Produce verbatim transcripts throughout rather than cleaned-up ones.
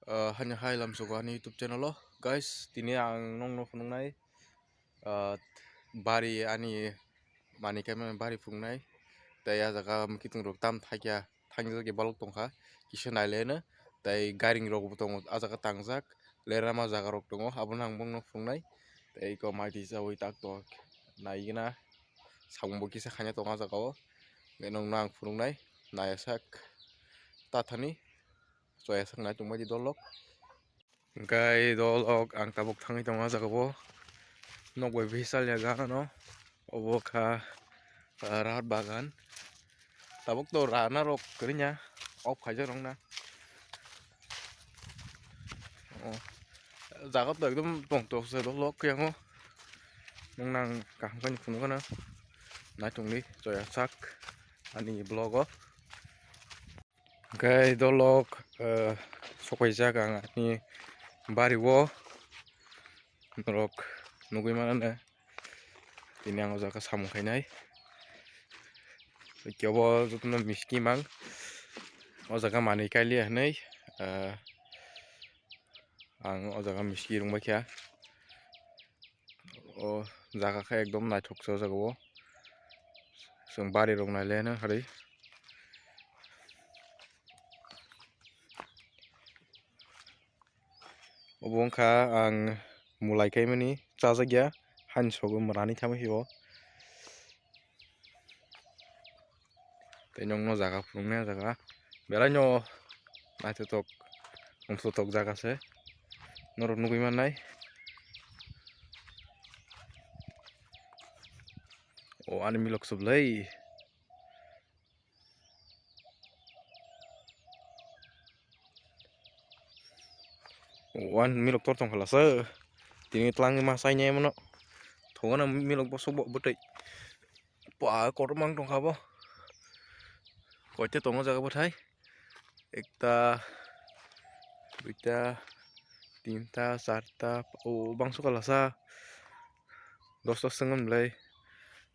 Ah, hani hai lamsogo ani YouTube channel o. Guys, tini ang nongno phunuknai, ah, bari ani manwi kaimani bari phunuknai. Tei ah jaga mwkhwtwng rok tam thakya, thangjak ya balok tongkha, kisa nailaino. Tei gairing rok bo tongo ah jaga tangjak, lerama jaga rok tongo, abono ang bongno phunuknai. Tei eko mai twi chawi tak tok naigwna, samung bo kisa khaina tongo ah jaga o. Hwnkhe nongno ang phunuknai, naiyasak tathani. Choya sak nai tongbai di dolok. Hwnkhe dolok ang tabuk thangwi tongo ah jaga o. Nok bai bisalya gana no. Obo kha, ah, rahat bagan. Tabuk to rana rok kwrwngya. Off khaijak rok na. Oh. Jaga to ekdom tongthok se dolok khe yango. Nong nang kaham khe phunukgana. Nai tongdi choya sak ani vlog o. Hwnkhe dolok, eh, sokpaijak ang ani bari o, norok nugui mano ne. Tini ang o jaga samung khainai. Kebo jotono miski mang. O jaga manwi kailia hinwi, eh, ang o jaga miski rwngbaikha. O jaga khe ekdom naithok se o jaga o. Chwng bari rok nailaino harwi. Obo wngkha ang mulai kaimani chajakya, hani sogo mwrani khamwi o. Tei nokno jaga phunuknai o jaga belai no naithotok tongthok jaga se norok nugui mannai. O ani milok sublai. Wan milok tor tong khala se. Tini twlangwi ma chainai mano. Thogano milok bosok bo bwtwi. Pa kotor mang tong kha bo. Koite tongo jaga bwthai. Ekta, duita, tinta, charta, o bangso khala sa. Dosta swngwm belai.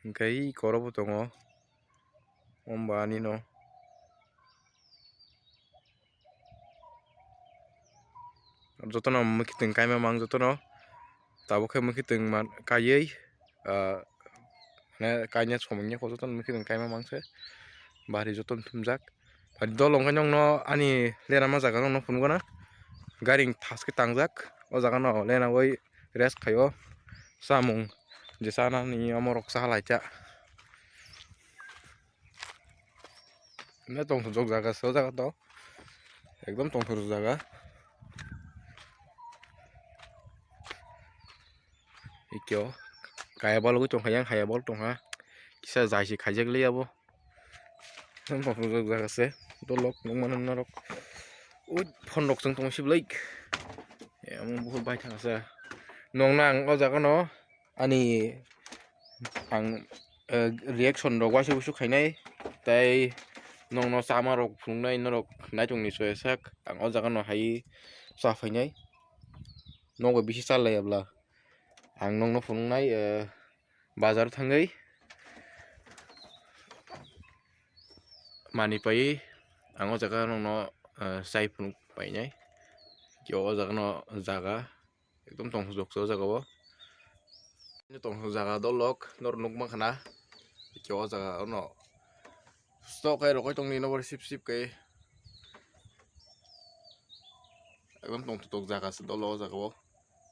Hwnkhe i koro bo tongo. Omo ba ani no. Jotono mwkhwtwng kaima mang jotono. Tabuk khe mwkhwtwng man kaiwi, ah, mane kaina somung ya jotono mwkhwtwng kaima mang se. Bari jotono thumjak. Bari dol wngkha nokno ani lerama jaga nokno phunukgana. Gairing thas khe tangjak. O jaga no lena oi rest khaio. Samung je chanani omo rok cha lai cha. Ne tongthok jaga se o jaga to. Ekdom tongthok jaga. Ikyo. Kaya balugwi tongkha yang haya bol tongkha. Kisa jai se khaijak le abo. Ekdom tongthok jaga se. Dolok nukmano norok. Ui phone rok chwng tong si blai. Emang buhur bai thang sa. Nong nang o jaga no. Ani ang, eh, reaction rok waisa wuisu khainai, tei nokno chama rok phunuknai norok naitongni choya sak ang o jaga no hai cha phainai, nogo bisi cha laiya bwla ang nokno phunuknai, eh, bazar thangwi manwi paiwi ang o jaga nokno, eh, chai phunuk painai, o jaga no jaga. Ekdom tongthok se o jaga o. Tongthok jaga dolok norok nukma khana. Khe o jaga ono. Stok kai rokoi tongni nobor sip sip kai. Ekdom tongthok jaga se dolo o jaga o.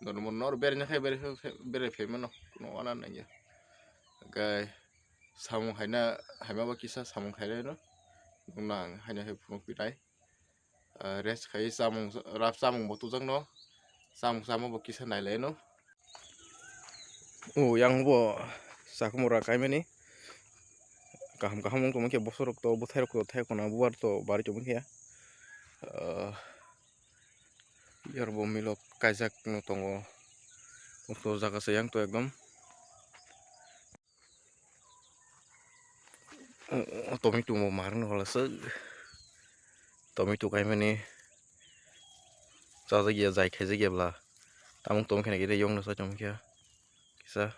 Norok mo nor bere nyakhai bere bere phaimano. Kuno wana nangya. Kai samung haina haima ba kisa samung khainai no. Nang haina hai phunuk pinai. Ah, rest khai samung, rap samung bo tujakno, samung sama bo kisa nailaino. O yang bo sakhumura kaimani kaham kaham wng tongma khe bosorok to bwthairok to thai khona bubar to bari tongma khe. Ah, yor bo milok kaijak no tongo. O to jaga se yang to ekdom. O, o, tomato bo marno hola se. Tomato kaimani chajak ya, jai khaijak ya bwla. Tamung tong khe na khe yong no sa tong khe. Kisa.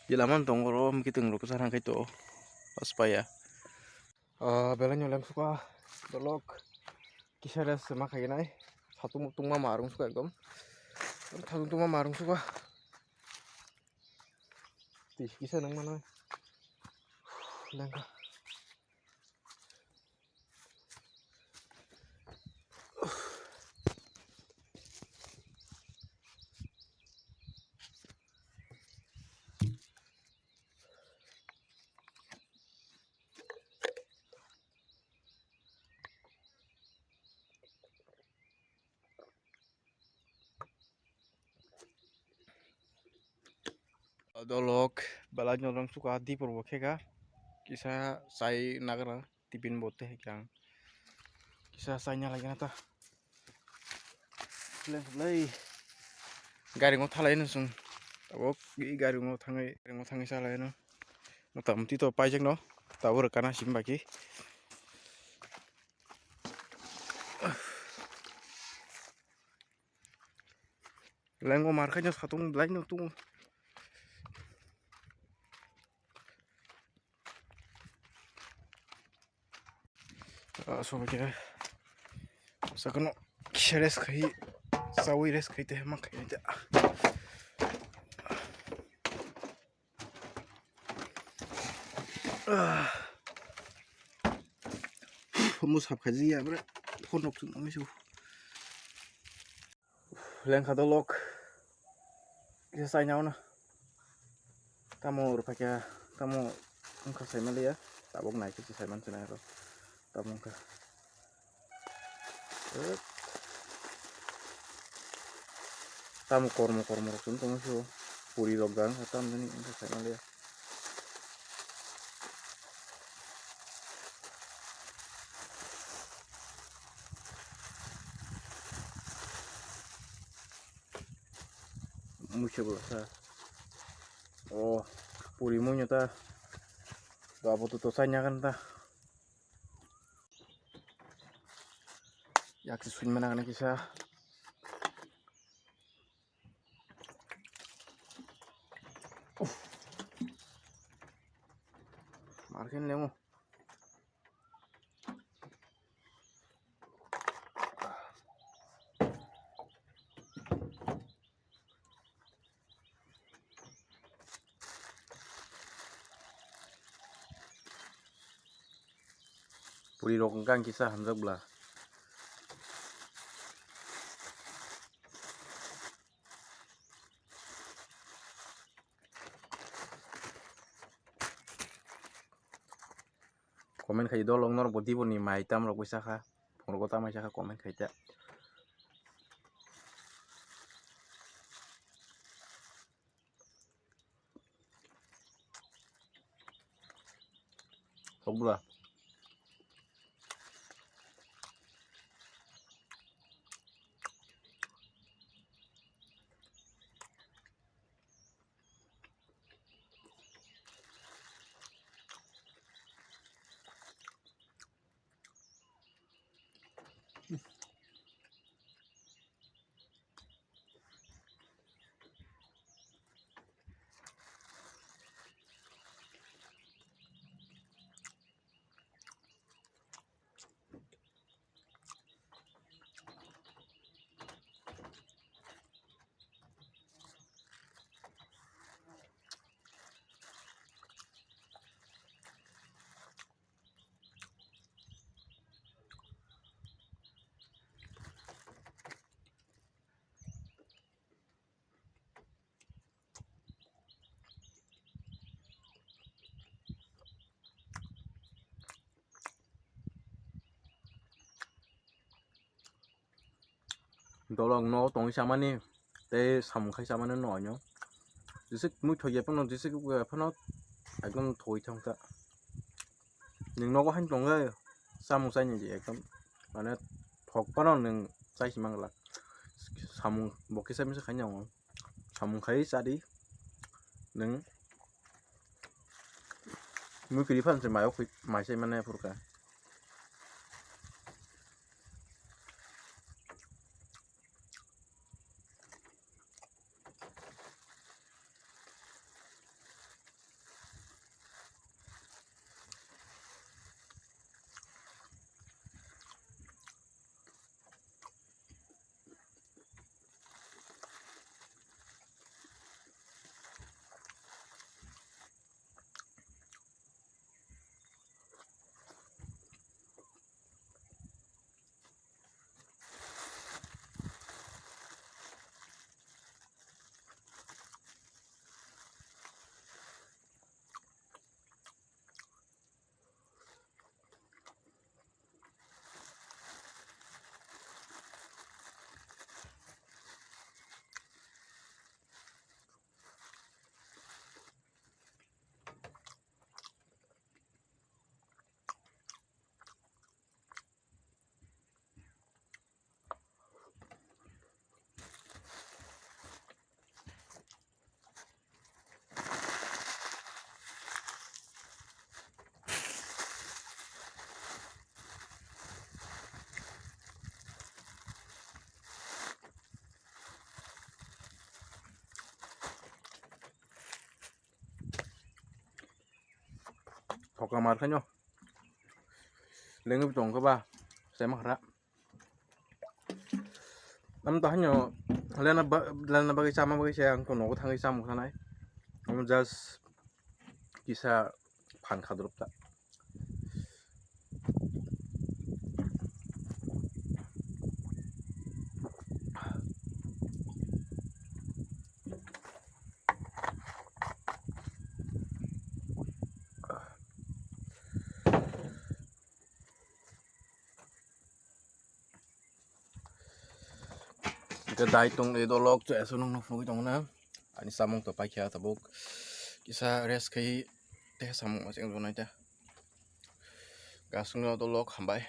Jila man tong oro, mukitwng rok sa nang khai to. Pas paya. Ah, belai no lem suka, dolok. Kisa rest ma khainai. Satung tungma ma rung suka ekdom. Satung tungma ma rung suka. Twi kisa nang mano. Lengkha. Dolok belai norong suka dipor bo khega kisa chai nagra tiffin bo tei kisa chai na lagi na ta. Lei, lei. Gari ngo thalai no chwng. Tabuk i gari ngo thangwi, gari ngo thangwi salai no. Mota muti to paijak no. Tabuk rwkana sim baki. Lengo mar khaino satung belai no tung. Ah, so ke. Sakno kisa rest khai, sawi rest khai te ma khai te. Ah. Mo sap khaji ya bre. Phone rok chung nang su. Lengkha dolok. Kisa chaina ono. Tamo rwphaikha, tamo wngkha saimaliya. Tabuk naikhe se saiman se nairok. Tamo wngkha. Tamo kormo kormo rok chwng tongma sio. Puri rok gang tamo jani wngkha saimaliya. Muisa bo sa. O puri muino ta. Abo to to sanya kan ta. Yak se suin mana kana kisa. Markin lemo. Puri rok wngkha ang kisa hamjak bwla. Comment khai dolok norok bo diboni mai tam rok bai sakha, phungrok tamai sakha comment khai ta. Sokbwla. Dolok no tongwi chamani tei samung khai chamani no oino. Jisik mui thoi phano, jisik phano ekdom thoi thang ta. Nwng nogo haino tongwi chamung chaini di ekdom, mane, thok phano nwng chai si mangla. Samung bo kisa misa khaina wngo. Samung khai chadi nwng. Mui kwrwi phano se mayo khwi mai se mane phurkha. Kokamar khaino. Lengwi tong khe ba, se ma khara. Am to haino lena ba-, lena bagwi chama bagwi se ang to nogo thangwi chama khanai. Am just kisa phan khadrop ta. Hingke dai tong, e dolok, chwraisa nung nukphugwi tongmani. Ani samung to paikha tabuk. Kisa rest khai tei samung ma chengjaknai ta. Gasungno dolok hambai.